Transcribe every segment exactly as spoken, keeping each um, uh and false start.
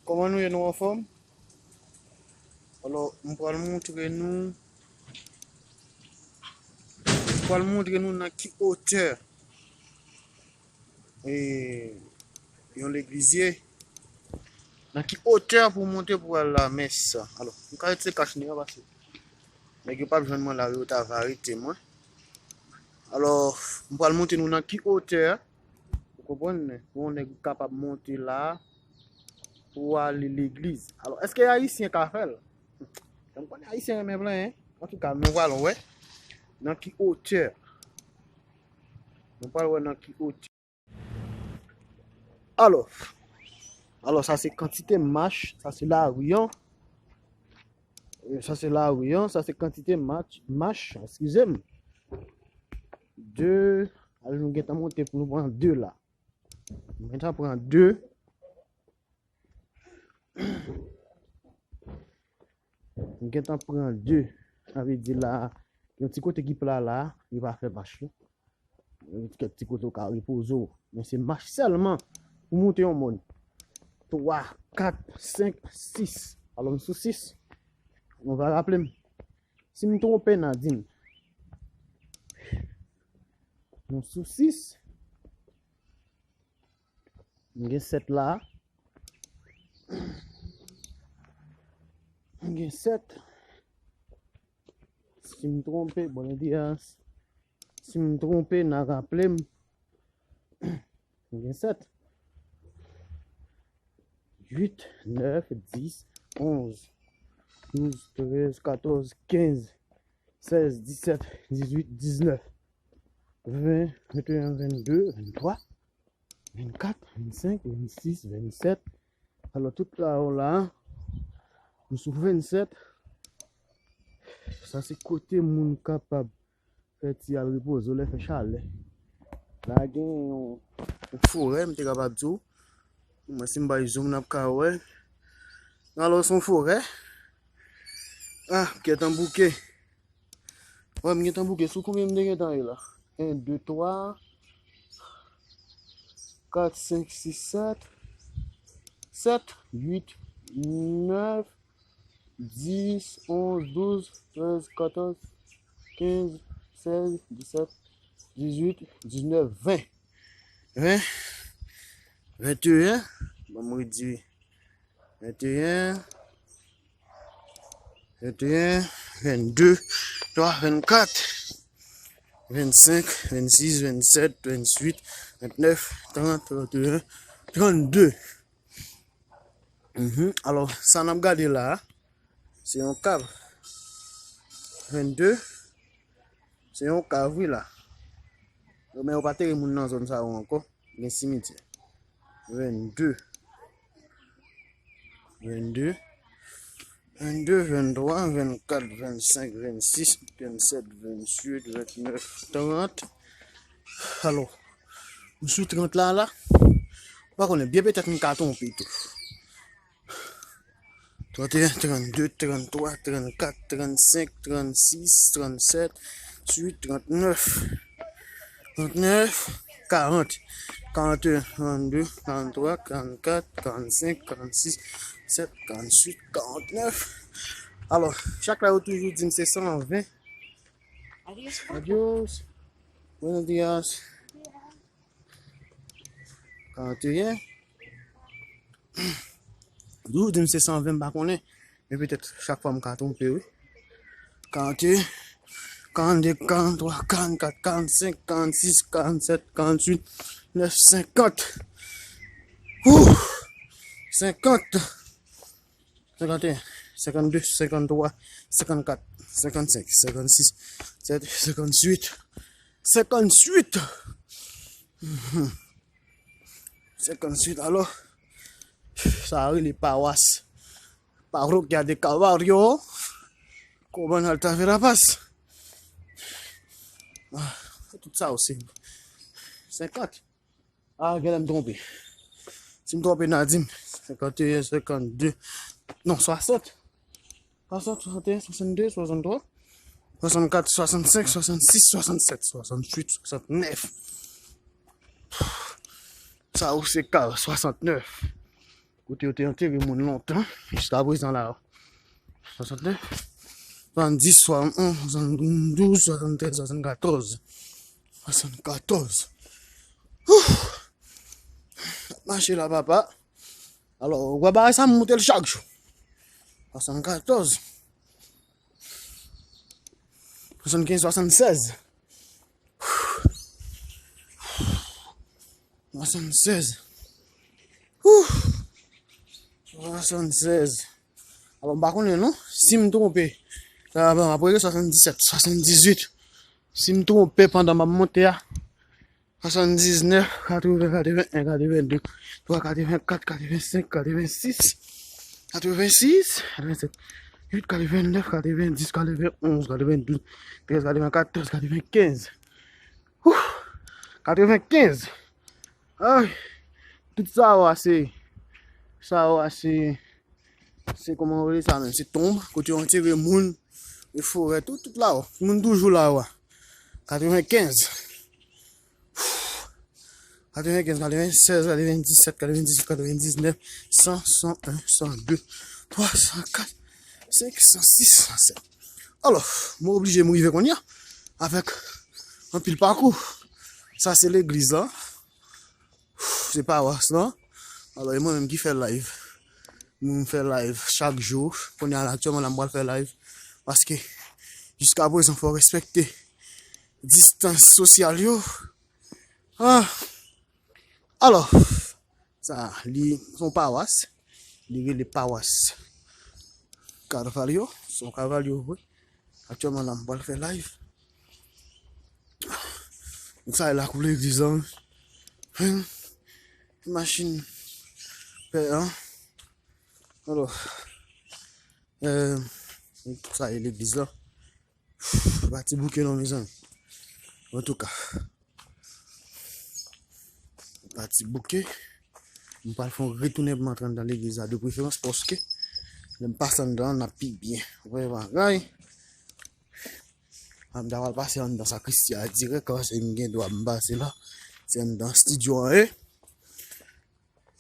Kòman nou ye, nou anfòm? Alò, m pral montre nou, m pral montre nou nan ki otè, e, yon legliz ye, nan ki otè pou w monte pou al lamès. Alò, m ka retire kach nèg yo paske nèg yo p ap jwenn mwen la, yo ta va arete mwen. Alò, m pral montre nou nan ki otè, ou konprann, pou yon nèg kapab monte la, pou ale legliz. Alò, èske Ayisyen ka fè l? Jan m konnen Ayisyen renmen plenyen. Antouka, nou pral wè nan ki otè. Nou pral wè nan ki otè. Alò, alò, sa se kantite mach, sa se lari an. E, sa se lari an, sa se kantite mach, mach, eskize m. De, alò, nou gentan monte pou nou pran de la. Nou gentan pran de. M gentan pran de. Sa vle di la, yon ti kote ki pla la, yo pa fè mach, non. Yon kèk ti kote ou ka repoze w. Men se mach sèlman pou monte yon mòn. Twa, kat, senk, sis. Alò, m sou sis. Nou va raple m. Si m twonpe, n a di m. Nou sou sis. M gen sèt la. M gen sèt. Si m twonpe, bon, Lendiyas. Si m twonpe, n a raple m. M gen sèt. Uit, nèf, dis, onz, douz, trèz, katòz, kenz, sèz, disèt, dizuit, diznèf, ven, venteyen, vennde, venntwa, vennkat, vennsenk, vennsis, vennsèt. Alò, tout la, la, nou sou vennsèt. Sa se kote moun kapab fè ti al repoze w lè fè chalè. La gen yon, yon forè, m te kapab di w. Mwen, si m bay zoom, n ap ka wè. Alò, se yon forè. Ah, m gentan bouke. Wè, m gentan bouke. Sou konbyen m te gentan ye la? En, de, twa, kat, senk, sis, sèt, sèt, uit, nèf, dis, onz, douz, trèz, katòz, kenz, sèz, disèt, dizuit, diznèf, ven. Ven. Venteyen. Ban m redui. Venteyen. Venteyen. Vennde. Twa, vennkat. Vennsenk, vennsis, vennsèt, vennuit, vennèf, trant, trannteyen, trannde. Mhm. Alò, sa n ap gade la a, se yon kav. Vennde, se yon kav, wi, la. Men yo pa tere moun nan zòn sa yo ankò. Gen simityè. Vennde. Vennde. Vennde, venntwa, vennkat, vennsenk, vennsis, vennsèt, vennuit, vennèf, trant. Alò, m sou trant la, la. M pa konnen, byen petèt m ka twonpe tou. Trannteyen, trannde, tranntwa, trannkat, trannsenk, trannsis, trannsèt, trannwit, trannèf, trannèf, karant, karanteyen, karannde, karanntwa, karannkat, karannsenk, karannsis, karannsèt, karannuit, karannèf. Alò, chak la yo toujou di m se san ven. Adios. Buenos dias. Karanteyen. Toujou di m se san ven, m pa konnen. Men petèt chak fwa m ka twonpe, wi. Karanteyen, karannde, karanntwa, karannkat, karannsenk, karannsis, karannsèt, karannuit, nèf, senkant. Ouh! Senkant. Senkanteyen, senkannde, senkanntwa, senkannkat, senkannsenk, senkannsis, senkannèf, senkannwit. Senkannwit. Mhm. Senkannwit, alò, sa a rele pawas. Parroquia de Calvario. Comunal Tavera Paz. Ah, tout sa osi. Senkant. Ah, genlè m twonpe. Si m twonpe, n a di m. Senkanteyen, senkannde. Non, swasant. Swasant, swasannteyen, swasannde, swasanntwa, swasannkat, swasannsenk, swasannsis, swasanntsèt, swasannwit, swasannèf. Sa ou se ka, swasantnèf. Kote yo te antere moun lontan, jiska prezan la. Swasannde, swasanndis, swasannonz, swasanndouz, swasanntrèz, swasannkatòz. Swasannkatòz. Ouh! Mache la, papa. Alò, ou wè bagay sa, m monte l chak jou. Swasannkatòz. Swasannkenz, swasannsèz. Swasannsèz. Ouh! Swasannsèz. Alò, m pa konnen non. Si m twonpe, sa va ban m apre swasanndisèt, swasanndizuit. Si m twonpe pandan m ap monte a, swasanndiznèf, katreven, katreven en, katreven de, twa, katreven kat, katreven senk, katreven sis, katreven sis, katreven sèt, uit, katreven nèf, katreven dis, katreven onz, katreven douz, trèz, katreven katòz, katreven kenz. Ouh! Katreven kenz. Ay! Tout sa yo a se, sa yo a se, se kòman yo rele sa menm? Se tonb, kote yo antere moun, e forè, tout, tout la yo. Moun toujou la yo a. Katreven kenz. Katreven kenz, katreven sèz, katreven disèt, katreven dizuit, katreven diznèf, san, san en, san de, twa, san kat, senk, san sis, san sèt. Alò, mwen oblije m rive kounye a avèk anpil pakou. Sa se legliz la. Se pawas lan. Alò, e mwen menm ki fè live. Mwen fè live chak jou. Kounye a la, aktyèlman la, m pral fè live. Paske, jiska prezan, fò respekte distans sosyal yo. Ah. Alò, sa, li se yon pawas. Li rele pawas Carvalho. Se yon Carvalho vre. Aktyèlman la, m pral fè live. Sa e lakou legliz lan. Hen. Machin pè an. Alò, euh, sa e legliz lan. Pati bouke non, mezanmi. Antouka, pati bouke. M pral fè yon retounen pou m antre anndan legliz la de preferans, paske lè m pase anndan an, n ap pi byen. Ou wè bagay. M ta pral pase anndan sakristi a dirèk, paske m gen dwa m pase la. Se anndan estidyo an ye.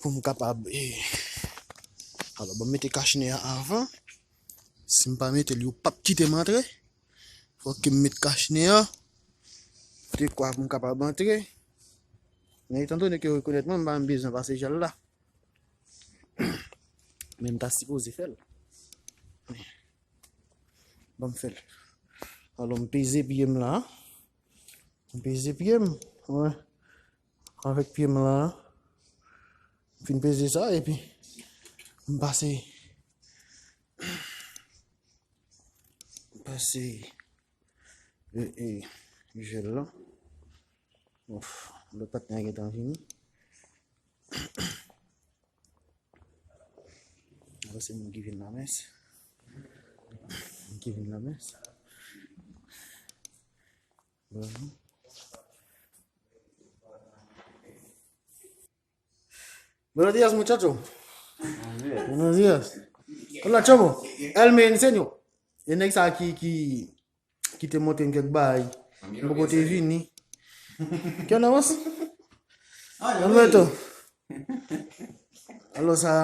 Pou m kapab, e, alò, ban m mete kachnen an avan. Si m pa mete l, yo p ap kite m antre. Fòk ke m met kachnen an. Dekwa pou m kapab antre. Men etan done ke yo rekonèt mwen, m pa menm bezwen pase jèl la. Men m ta sipoze fè l. Ban m fè l. Alò, m peze pye m la. M peze pye m. Wè. Avèk pye m la. M fin peze sa, epi m pase, m pase, e, e, jèl la. Ouf, lòt patnè a gentan vini. Alò, se moun ki vin lamès. Moun ki vin lamès. Bon. Buenos días, muchacho. Buenos días. Hola, chamo. Él me enseñó. E nèg sa ki, ki, ki te montre m kèk bagay. M poko te vini. Kè nan mons? Alberto. Alò sa,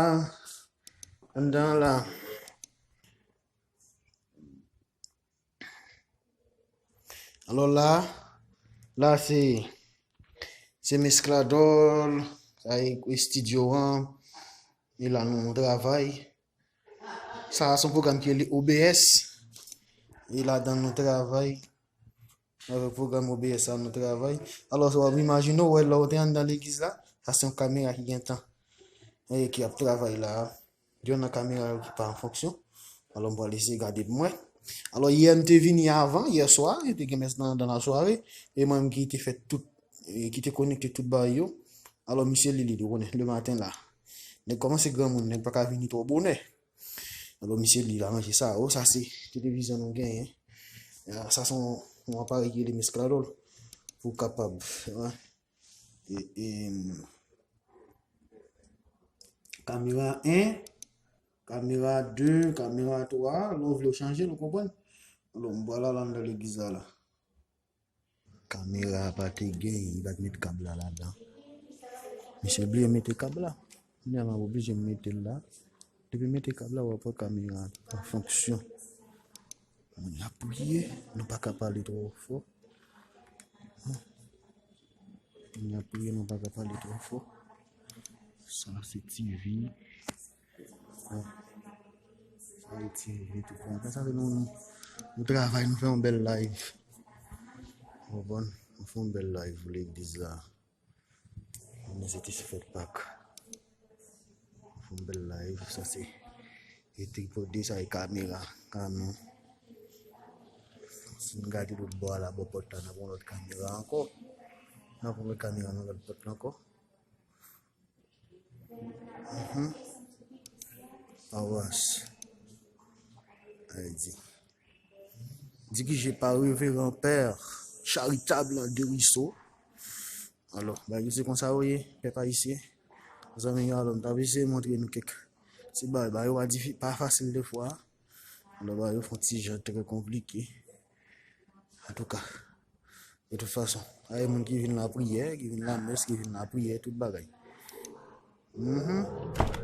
anndan la. Alò la, la se, se meskladòl, sa e estidyo an, e la nou travay. Sa a se yon pwogram ki rele O B S, e ladan nou travay. Avèk pwogram O B S la nou travay. Alò, w ap imajine w wè lè w te anndan legliz la, sa se yon kamera ki gentan, e ki ap travay la. Youn nan kamera yo ki pa an fonksyon. Alò, m pral eseye gade pou mwen. Alò, yè m te vini avan, yè swa, yo te gen mès nan, nan lasware, e mwen menm ki te fè tout, e ki te konekte tout bagay yo. Alò, misye li, li, ou konnen, lematen la, nèg kòmanse granmoun, nèg pa ka vini twò bonè. Alò, misye li, l aranje sa. O, sa se televizyon nou genyen. A, sa se yon, yon aparèy ki rele meskladòl. Pou w kapab, wè. E, e, kamera en, kamera de, kamera twa, lè w vle w chanje l, ou konprann? Alò, m pral al anndan legliz la, la. Kamera a pa te gen, li pa t met kab la ladan. Misye bliye mete kab la. Kounye a m ap oblije mete l la. Depi m mete kab la, w ap wè kamera an fonksyon. Moun ap priye, nou pa ka pale twò fò. Moun ap priye, nou pa ka pale twò fò. Sa se T V. Sa se T V tou. Konsa nou, nou travay, nou fè yon bèl live. Ou konprann? Nou fè yon bèl live pou legliz la. Mwen se te fèt Pak. Fè yon bèl live, sa se e tripode, sa e kamera, kanon. Si n gade lòt bò a la, bò pòt la, n ap yon lòt kamera ankò. N ap yon lòt kamera nan lòt pòt la ankò. Mhm. Awas. Ay di. Dirije pa Reveran Pè Charitable Deriso. Alò, bagay yo se konsa yo ye, pèp ayisyen. Zanmi yo, alò, m t ap eseye montre nou kèk ti bagay. Bagay yo pa difi-, pa fasil defwa. Alò, bagay yo fè yon ti jan trè konplike. Antouka, de tout fason, ay moun ki vin lapriyè, ki vin lamès, ki vin lapriyè, tout bagay. Mhm.